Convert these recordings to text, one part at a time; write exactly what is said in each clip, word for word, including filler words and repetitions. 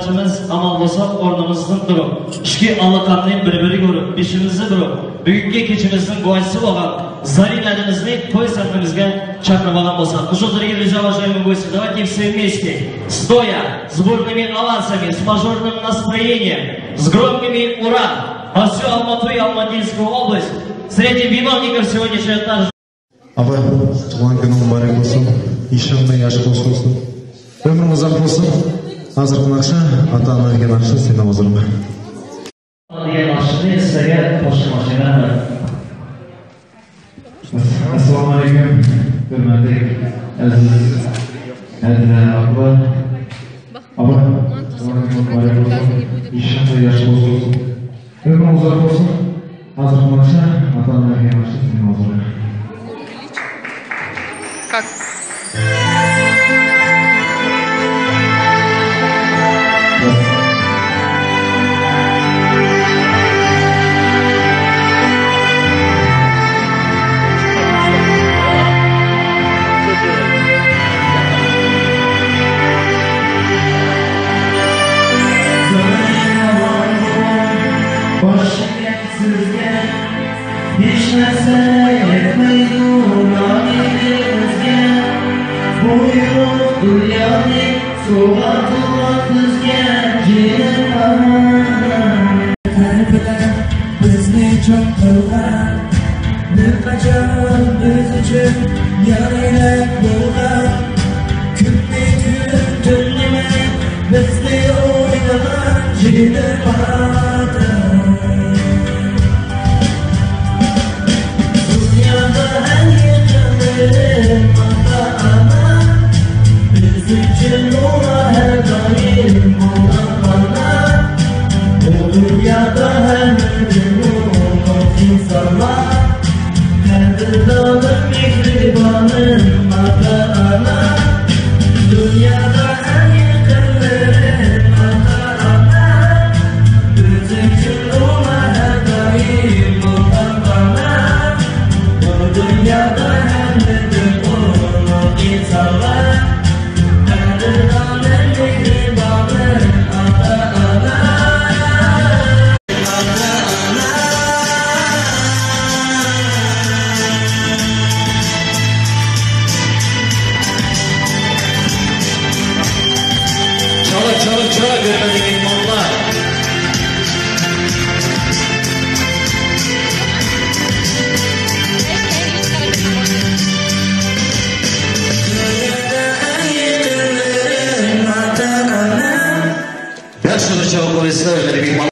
ئامال بولسا ئورنىمىزدىن تۇرۇپ، ئىككى ئالىقاننى بىر-بىرىگە ئۇرۇپ، بېشىمىزنى بۇرۇپ، بۈگۈنكى كېچىمىزنىڭ گۇۋاھچىسى بولغان زەرىنەدىمىزنى توي سەھنىمىزگە چاقىرىۋالغان بولساق. Прошу, дорогие друзья, уважаемые гости, давайте все вместе, стоя, с бурными овациями, с мажорным настроением, с громкими «ура» на всю Алмату и Алматинскую область встретим виновников сегодняшнего торжества. ئاپا، تۇغۇلغان كۈنۈڭ مۇبارەك بولسۇن. يېشىڭ ياش بولسۇن. ئۆمرۈڭ ئۇزاق بولسۇن. ھازىرقى ناخشا، ئاتا-ئانا دېگەن ناخشا سېنىڭ ھۇزۇرۇڭغا. دېگەن ناخشىنى سىلەرگە تاپشۇرماقچىمەن. ئەسسالامۇ ئەلەيكۇم، ھۆرمەتلىك ئەزىز ھەدىلە ئاپا. ئاپا، تۇغۇلغان كۈنۈڭ مۇبارەك بولسۇن. يېشىڭ ياش بولسۇن. ئۆمرۈڭ ئۇزاق بولسۇن. ھازىرقى ناخشا، ئاتا-ئانا دېگەن ناخشا سېنىڭ ھۇزۇرۇڭغا. سىزگە ھېچ نەرسە يەتمەيدۇ نامىدىن ئۆزگە. بۇيرۇق دۇنيانى سوۋغا قىلغان بىزگە جېنىم ئامان. بىزنى چوڭ قىلغان، بىر قاچان بىز ئۈچۈن يارىدەك بولغان، كۈننى كۈن، تۈننى مەن، بىزنى ئويلىغان جېنىم ئاتا. دۇنيادا ئەڭ يېقىنلىرىم ئاتا-ئانا، بىز ئۈچۈن ئۇلار ھەر دائىم بولغان بالا. بۇ دۇنيادا ھەممىدىن ئۇلۇغ ئىنسانلار، قەدىردانىم، مېھرىبانىم ئاتا-ئانا. دۇنيادا ئەڭ يېقىنلىرىم ئاتا-ئانا، بىز ئۈچۈن ئۇلار ھەر دائىم بولغان بالا. بۇ دۇنيادا ھەممىدىن ئۇلۇغ ئىنسانلار، قەدىردانىم، مېھرىبانىم ئاتا-ئانا. چالا، چالا، چالا، ھۆرمەتلىك مېھمانلار. ياخشى، چاۋاك قويسىلەر، ھۆرمەتلىك مېھمان.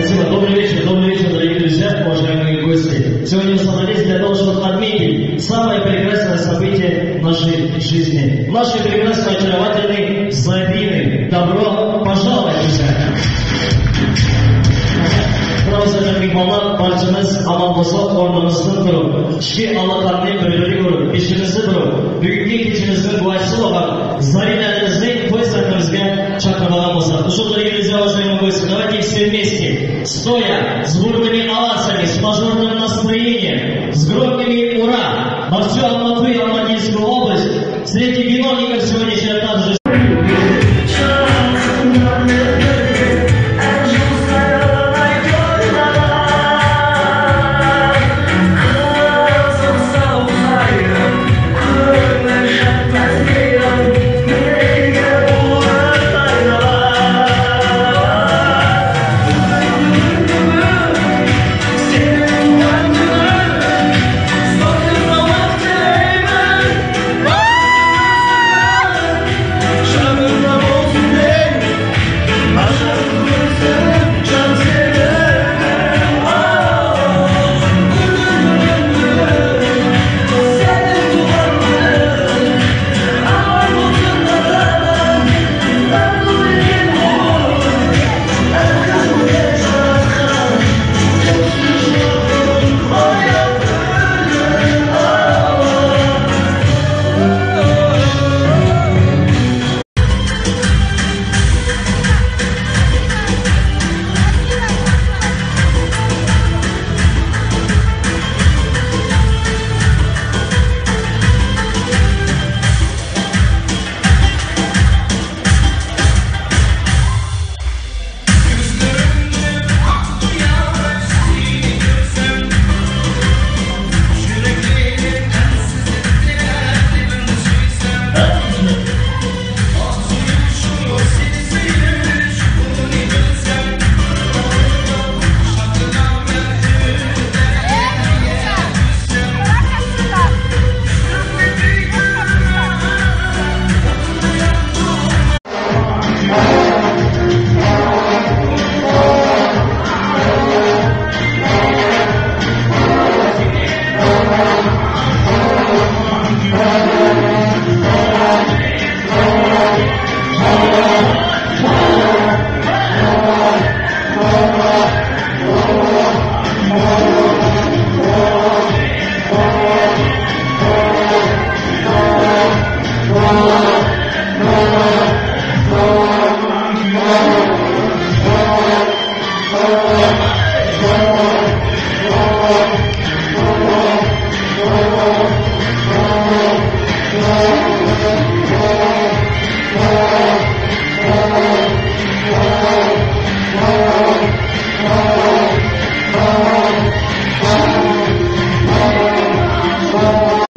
Спасибо. Добрый вечер, добрый вечер, дорогие друзья, уважаемые гости. Сегодня мы собрались для того, чтобы отметить самое прекрасное событие нашей жизни, нашей прекрасной, очаровательной Зарины. Добро пожаловать, друзья! Сразу же, мейманлар, барчамыз аман болсак, орнумуздан туруп, киши алаканны бир-бирине уруп, бешимизни буруп, бүгүнкү кечебизни гуачысы болган Заринабызны той сахнабызга чакырмаган болсак. Ну что, дорогие друзья, уважаемые гости, давайте все вместе, стоя, с бурными овациями, с мажорным настроением, с громкими «Ура!» на всю Алмату и Алматинскую область встретим виновников сегодняшнего торжества.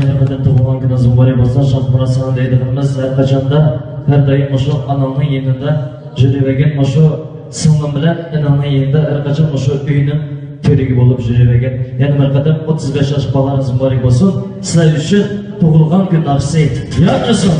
ھەر قېتىم تۇغۇلغان كۈنىڭىز مۇبارەك بولسۇن، شاھمۇرات سىڭلىم دەيدىغىنىمىز ھەر قاچاندا، ھەر دائىم مۇشۇ ئاناڭنىڭ يېنىدا يۈرۈۋەرگىن، مۇشۇ سىڭلىم بىلەن ئاناڭنىڭ يېنىدا ھەر قاچان مۇشۇ ئۆينىڭ تۈۋرۈكى بولۇپ يۈرۈۋەرگىن. يەنە بىر قېتىم ئوتتۇز بەش ياش بالىڭىز مۇبارەك بولسۇن. سىلەر ئۈچۈن تۇغۇلغان كۈن ناخشىسى ياڭرىسۇن.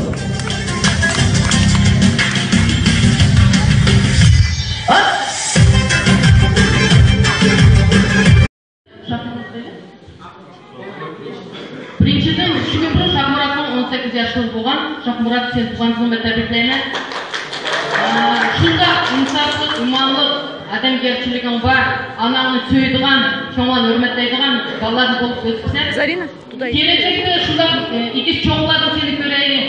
بىرىنچىدىن، ئۈچ كۈن بۇرۇن شاھمۇراتنىڭ ئون سەككىز ياشى تولغان. شاھمۇرات، سېنى تۇغان كۈنۈڭ بىلەن تەبرىكلەيمەن. ئا، شۇنداق ئىنسافلىق، ئىمانلىق، ئادەمگەرچىلىكىڭ بار، ئاناڭنى سۆيىدىغان، چوڭلارنى ھۆرمەتلەيدىغان بالىلاردىن بولۇپ ئۆسۈپسەن. زەرىنە، قۇداي. كېلەچەكتە شۇنداق، ئە، ئېگىز چوڭلاردىن سېنى كۆرەيلى.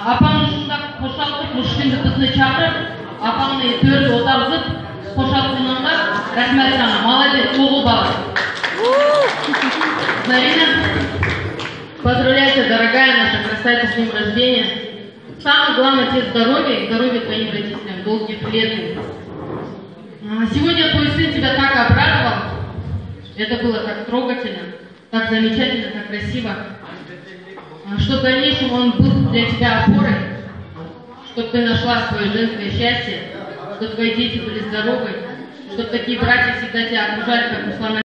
ئاپاڭنى شۇنداق خۇشال قىلىپ، مۇشۇ كۈندە بىزنى چاقىرىپ، ئاپاڭنى تۆردە ئولتۇرغۇزۇپ، خۇشال قىلغىنىڭغا رەھمەت ساڭا. مالادېس، ئوغۇل بالا. زەرىنە، поздравляю тебя, дорогая наша красавица, с днём рождения. Самое главное, тебе здоровья и здоровья твоим родителям, долгих лет. А, сегодня твой сын тебя так обрадовал. Это было так трогательно. Так замечательно, так красиво. А, чтоб в дальнейшем он был для тебя опорой, чтоб ты нашла своё женское счастье, чтоб твои дети были здоровы, чтоб такие братья всегда тебя окружали, как Руслан.